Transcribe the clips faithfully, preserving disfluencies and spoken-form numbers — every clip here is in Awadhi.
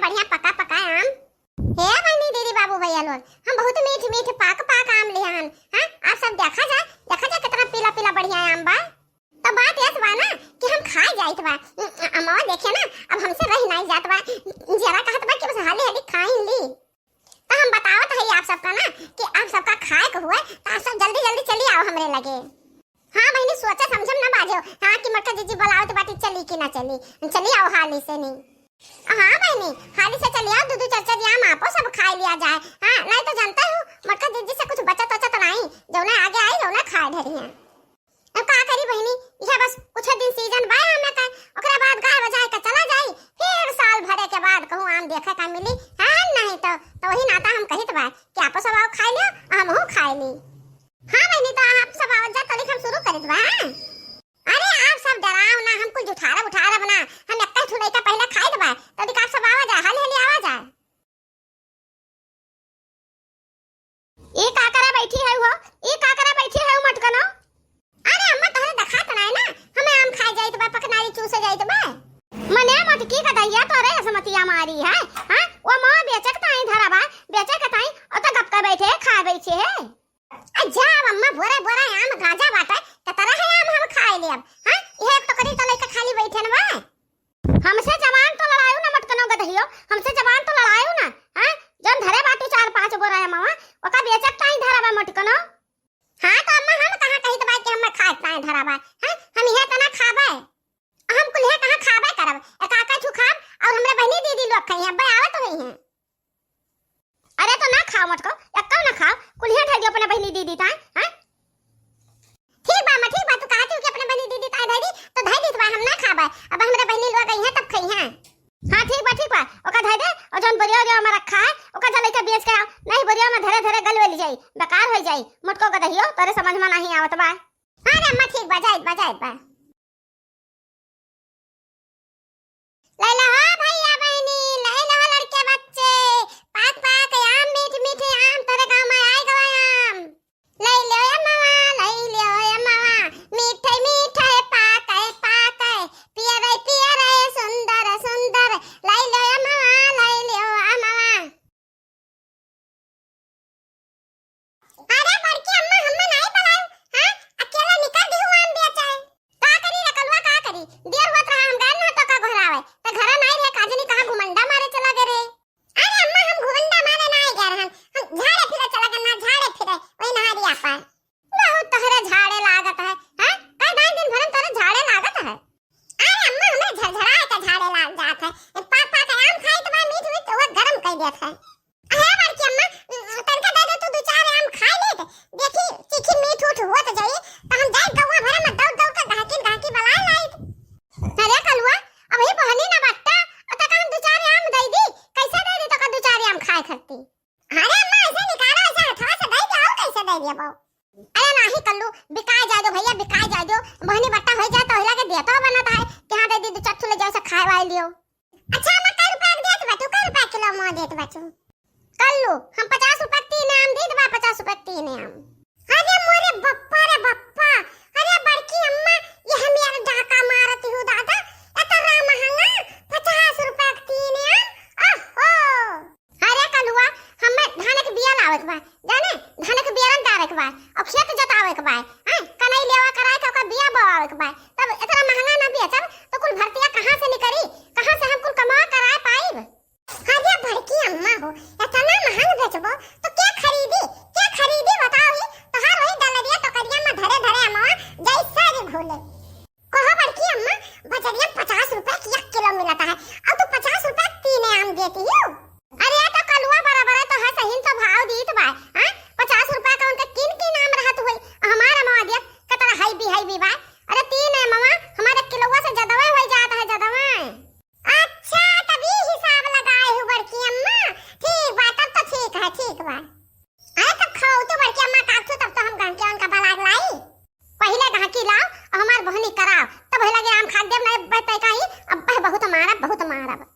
बढ़िया पका पका आम। हे बहिनी, दीदी, बाबू, भैया लोग, हम बहुत मीठ मीठ पाक पाक आम लिहे हन। हाँ, आप सब देखा जाए, देखा जाए कितना पीला पीला बढ़िया आम बा। तो बात यस बा ना कि हम खाए जाइत बा। अमवा देखे ना, अब हमसे रह नहीं जात बा। जरा कहत बा कि बस हाली हाली खाई ली। तो हम बतावत हई आप सबका ना कि आप सबका खाए के हुए तो आप सब जल्दी जल्दी चली आओ हमरे लगे। हाँ बहिनी, सोचा समझम ना बाजो, हाँ, कि मोटका जीजी बोलावत बाटी, चली कि ना चली, चली आओ हाली से नहीं। हाँ बहिनी, हाली से चली आओ, दू दू चार चार आम आपो सब खाए लिया जाए। हाँ, नहीं तो जानता हूँ मोटका जीजी से कुछ बचत वचत नहीं, जौने आगे आई जौने खाए ढेरिया। अब का करी बहिनी, यह बस कुछ दिन सीजन बा आम के, ओकरा बाद गाय बजाए के चला जाई, फिर साल भरे के बाद कहूँ आम देखे का मिली। हाँ, नहीं तो, तो वही नाता हम कहित बा कि आपो सब आओ खाए लियो, हमहू खाए ली। हाँ बहिनी, तो आप सब आवत जा, तनिक हम शुरू करित बा। हाँ? अरे आप सब डराव ना, हम कुल जुठारब उठारब ना, हम एक ठो लइका पहले खाइत बा, तनिक आप सब आवा जा, हाली हाली आवा जा। ई का करे बैठी है हो? ई का करे बैठी है मोटकनो? अरे अम्मा, तोहरे देखात नाई ना, हमें आम खाए जाइत बा, पकनारी चूसे जाइत बा। मने मोटकी का दहिया तोरे असमतिया मारी है, हाँ? वो माँ बेचे के ताई धरा बा, बेचे के ताई, और तो गप के बैठे है, खाए बैठे है। आ जा अब अम्मा, बोरा बोरा आम गाजा बाटे, कतरा है आम हम खाए लेब, हाँ? यह एक टोकरी तो लेके खाली बैठे न बा। हमसे जबान तो लड़ायू ना मोटकनो गदहियो, हमसे जबान तो लड़ायू ना, हाँ? जौन धरे बाटू चार पाँच बोरा है मावा, ओका बेचक ताई धरा बा मोटकनो। हाँ तो अम्मा, हम कहाँ कहित बा कि हम खाए ताई धरा बा, हाँ? हम इहे तना खाबे, हम कुल इहे कहाँ खाबे करब, एक आका ठू खाब और हमरे बहिनी दीदी लोग खाई हैं, अब्बे आवत हुई हैं। अरे तो ना खाओ मोटको, एक्को ना खाओ, कुलिया धर दियो अपने बहिनी दीदी ताई, हाँ? ठीक बा अम्मा, ठीक बा, तू कहत हूँ कि अपने बहिनी दीदी ताई धर दी, तो धर दी, तो बा, हम ना खाबे, अब हमरे बहिनी लोग आई हैं तब खाई हैं। हाँ ठीक बा, ठीक बा, ओका धर दे, और जौन बोरिया ओरिया में रखा है, ओका जा लेके बेच के आओ, नहीं बोरिया में धरे धरे गल वेल जाई, बेकार हो जाई, मोटको गदहियो, तोरे समझ में नहीं आवत बा। हाँ रे अम्मा, ठीक बा, जाइत बा, जाइत बा। ले लो हो भैया बहिनी, ले लो हो लड़के बच्चे, पाक पाक आम, मीठ मीठे आम, तोरे गाँव में आए गवा आम। ले लो ए मावा, ले लो ए मावा, मीठे मीठे पाके पाके, पियरे पियरे सुंदर सुंदर, ले लो ए मावा, ले लो ए मावा। अरे बड़की अम्मा, हम्मे नाई बुलायू, हाँ? अकेले निकल दिहू आम बेचे। का करी रे कलुआ, का करी? देर होत रहा, हम गए ना तो का घुरावे। त घरे नाई रहे, का जनी कहाँ घुमंडा मारे चला गए रे। अरे अम्मा, हम घुमंडा मारे नाई गए रहन, हम झाड़े फिरे चला गए ना, झाड़े फिरे, वही नहरिया पर। बहुत तोहरे झाड़े लागत है, हाँ? का दाई दिन भरन तोहरे झाड़े लागत है? अरे अम्मा, हमरे झरझराए के झाड़े लाग जात है। पाक पाक आम खाइत बा, मीठ मीठ, तो वो गरम कर देत है। अहे बड़की अम्मा, तनका दे दे तू दू चार आम खाए लेत। देखी, चीखी मीठ उठ होत जाई, त हम जाई गौवा भरे में दौड़ दौड़ के गहकी गहकी बलाए लाई। अरे कलुआ, अबही बहनी ना बट्टा, अ तका हम दू चार आम दे दी, कैसे दे दी तका दू चार आम खाए खत्ती? अरे अम्मा, ऐसे निकालो, ऐसे हथवा से दे दे, और कैसे दे दिया बाऊ? अरे नाही कल्लू, बिकाए जाए दो भैया, बिकाए जाए दो, बहनी बट्टा हो जाए तो हिला के देता बनत है कि हाँ दे दी, दू चार ठो ले जाओ से खाए वाए लियो। अच्छा अम्मा, कै रुपया के देत बा तू? कै रुपया किलो अम्मा देत बा तू? कल्लू, हम पचास रुपया के तीन आम देत बा, पचास रुपया के तीन आम। अरे मोरे बप्पा रे बप्पा, अरे बड़की अम्मा, ये हम यार डाका मारत हूँ दादा, इतना महंगा, पचास रुपया के तीन आम, ओहो। अरे कलुआ, हमें धान के बिया लावे के बा, जाने? धान के बिया डारे के बा, और खेत जोतावे के बा, हैं? कनई लेवा कराए के ओकर बिया बोआवे के बा। तब इतना महंगा ना बेचब, तो कुल भरतिया कहाँ से निकरी? कहाँ से हम कुल कमा कराए पाइब? अरे बड़की अम्मा हो, इतना महंग बेचबो, तो के खरीदी? के खरीदी बताओ ही? तोहार वही डलरिया टोकरिया में धरे धरे अम्मा जैसा रे घोले। कहो बड़की अम्मा, बजरिया पचास रुपया के एक किलो मिलता है, और तू पचास रुपया के तीन आम देती हो। अरे तो कलुआ बराबर है, तो है सही तो भाव दीत बा, हाँ? पचास रुपया का उनका किन किन आम रहत हुई, हमारा अमवा दिया कतरा हाई भी हाई भी बा। अरे तीन आमवा हमारे किलोवा से ज्यादा हो जाता है, ज्यादा। अच्छा, तभी हिसाब लगाए हो बड़की अम्मा, ठीक बा, तब तो ठीक है, ठीक बा। अरे तब खाओ तो बड़की अम्मा काटू, तब तो हम गहके उनका बलाग लाई। पहिले गहकी लाओ और हमार बहनी कराओ, तब लगे आम खा देब, नहीं बते कहीं, अब बहुत मारब, बहुत मारब।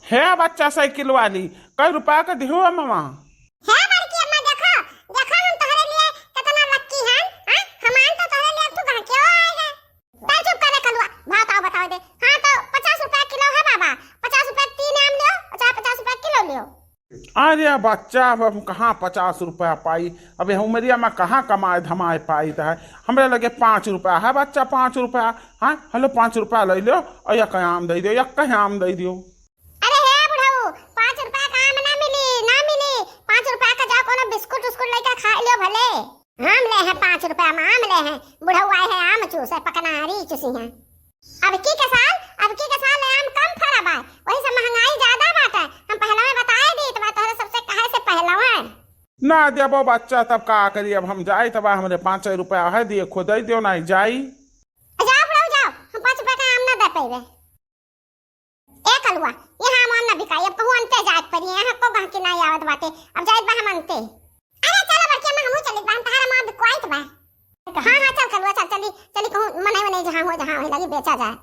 हे बच्चा साइकिल वाली, कै रुपया के दिहू अमवा? हे बड़की अम्मा, देखो, देखो हम तोहरे लिए कितना लक्की हैं, हाँ? हमान तो तोहरे लिए तू गहके हो आएगा। चल चुप करे कलुआ, भाव ताव बताओ दे। हाँ तो पचास अरे बच्चा, अब हम कहाँ पचास रुपया पाई? अब यह उमरिया मा कहाँ कमाए धमाए पाई त है? हमरे लगे पाँच रुपया है बच्चा, पाँच रुपया। हाँ, हलो, पाँच रुपया लइ ल्यो अउर एक आम दइ दियो, एक आम दइ दियो। अरे हे बुढ़ऊ, पाँच रुपया का आम ना मिली, ना मिली। पाँच रुपया का जाओ कोनो बिस्कुट उस्कुट लइके खाइ ल्यो भले। हम लेहे पाँच रुपया मा आम लेहे, बुढ़ऊ आए हैं आम चूसे, पकनारी चूसी हैं। अब की के साल, अब की के साल आम कम फरा बा, वही से महंगाई ज्यादा बाटे। हम पहले में बताए दी त बा तोहरे सबसे कहे से पहले में। ना देबो बच्चा, तब का करी? अब हम जाई तब हमरे पाँच रुपया है, दिए खो दइ दियो, नाहीं जाई। जाओ बुढ़ऊ जाओ, हम पाँच रुपया का आम ना दे पइबे। ए कलुआ, यहाँ आम ना बिकाई, अब कहूँ अंते जाए पड़ी, यहाँ को गहकी नाहीं आवत बाटे, अब जाइत बा हम अंते। अरे चलो बड़की अम्मा, हमहूँ चलित बा, हम तहार आम बिकवाइत बा। हाँ हाँ चल कलुआ चल, चली चली कहूँ मनई वनई जहाँ हो, जहाँ हो लगी बेचा जाए।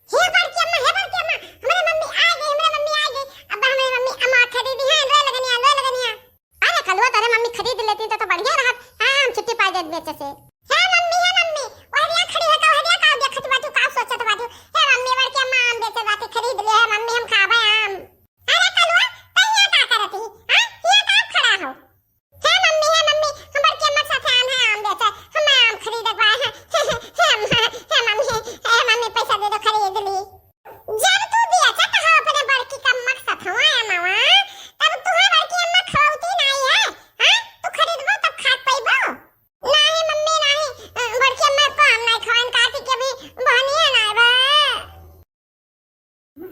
हे बड़की अम्मा, हे बड़की अम्मा, हमरे मम्मी आ गई, हमरे मम्मी आ गई। अब हमरे मम्मी अम्मा खरीदी है, लो लगनिया, लो लगनिया। अरे कलुआ, तोरे मम्मी खरीद लेती तो, तो बढ़िया रहत। हाँ, हम छुट्टी पाई जात बेचे से। हे मम्मी, हे मम्मी, ओहरिया खड़ी है का, ओहरिया का देखत बाटू, का सोचत बाटू? हे मम्मी, बड़की अम्मा आम बेचे बाटी, खरीद ले, हे मम्मी, हम खाबे आम। अरे कलुआ, तै हियाँ का करत ही? हाँ, हियाँ का खड़ा हो? हे मम्मी, हे मम्मी, हम बड़की अम्मा के साथे आन है आम बेचे, हम आम खरीदे के बा, हे, हे, हे अम्मा, हे मम्मी, हे मम्मी, पैसा दे दो, खरीद ली। जब तू बेचत हो अपने बड़की अम्मा के सथवा अमवा, तब तुहे बड़की अम्मा खवती नाहीं है, हाँ? तू खरीदबो तब खा पइबो। नाहीं मम्मी, नाहीं, अ, बड़की अम्मा को हम नाहीं खवाइन, काहे कि अभी बहनिया नाहीं बा।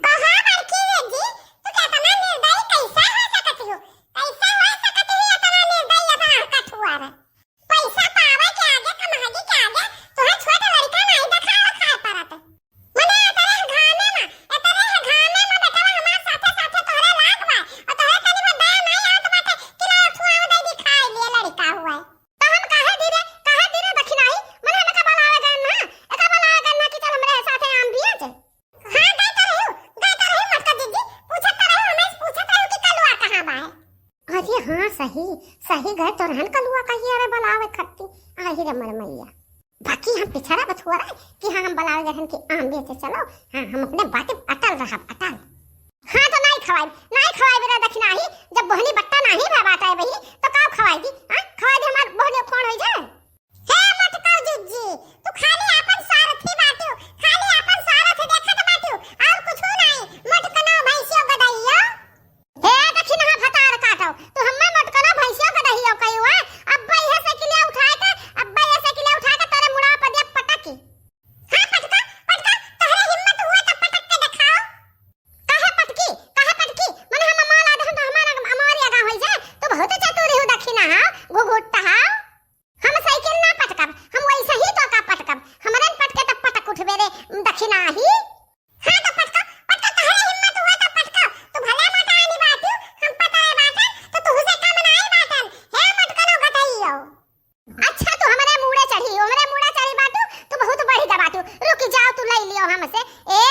कहा बड़की जीजी, तू केतना निर्दयी कैसे हो सकत हो? कैसे हो सकत हो एतना निर्दयी, एतना हरकत हुआ रे? पैसा पावे के आगे, कमाई के आगे, तोहे छोट लड़का नाहीं देखावे खाए परत। मने एतरे घामे मा, एतरे घामे मा बेटवा हमार साथे साथे तोहरे लाग बा, अउर तोहरे तनी को दया नाहीं आवत बाटे कि ना थुआव दे दिखाई लिए लड़का हुआ है। तो हम काहे धीरे, काहे धीरे दखिनाही? मने हम एका बुलावे गए ना, एका बुलावे गए ना कि चल हमरे साथे आम बिया जे। हाँ, गए तो रहू, गए तो रहू मोटका जीजी, पूछत तो रहू, हमें पूछत रहू कि कलुआ कहाँ बा है। अरे हाँ, सही, सही गए तो रहन कलुआ कहिए रे बुलावे खत्ती। आही रे मर मैया। बाकी हम पिछड़ा बथुआ रहे कि हाँ, हम बुलावे गए रहन कि आम बेचे चलो। हाँ, हम अपने बात पे अटल रहब, अटल। हाँ, तो नाहीं खवाइब, नाहीं खवाइब रे दखिनाही, जब बोहनी बट्टा नाहीं भा बाटे बही, तो का खवाई दी? हाँ, खवाई दी हमार बोहनी फोन हो जाए। हे मोटका जीजी, तू खाली आपन स्वार्थी बाटू, खाली आपन स्वार्थ देखत बाटू, और कुछु नाहीं। मोटकनो भैंसियो गदहियो। हे दखिनहा भतार काटो, तू हम्मे मोटकनो भैंसियो गदहियो कहियो, हैं? अब्बे इहे साइकिलिया उठाए के, अब्बे इहे साइकिलिया उठाए के तोरे मुड़ा पर दिया पटकी। हाँ पटका, पटका, तोहरे हिम्मत हुए तो पटक के देखाओ। काहे पटकी, काहे पटकी? मने हम अमाल आदहन तो हमार अमाल आगा होई जाए। तू बहुत चतुर हो दखिनहा, घुघुट्टा हा। हम साइकिल ना पटकब, हम वैसे ही तो का पटकब। हमरन पटके तब पटक उठबे रे दखिनाही। हाँ तो पटका, पटका, तहरे हिम्मत हुए तो पटका। तू भले मोटा आनी बाटू, हम पतले बाटन, तो तुहसे कम नाई बाटन। हे मोटकनो गटइयो। अच्छा तू हमरे मूड़े चढ़ी, हमरे मूड़े चढ़ी बाटू, तू बहुत बढ़ी जा बाटू। रुक जाओ, तू लई लियो हमसे। ए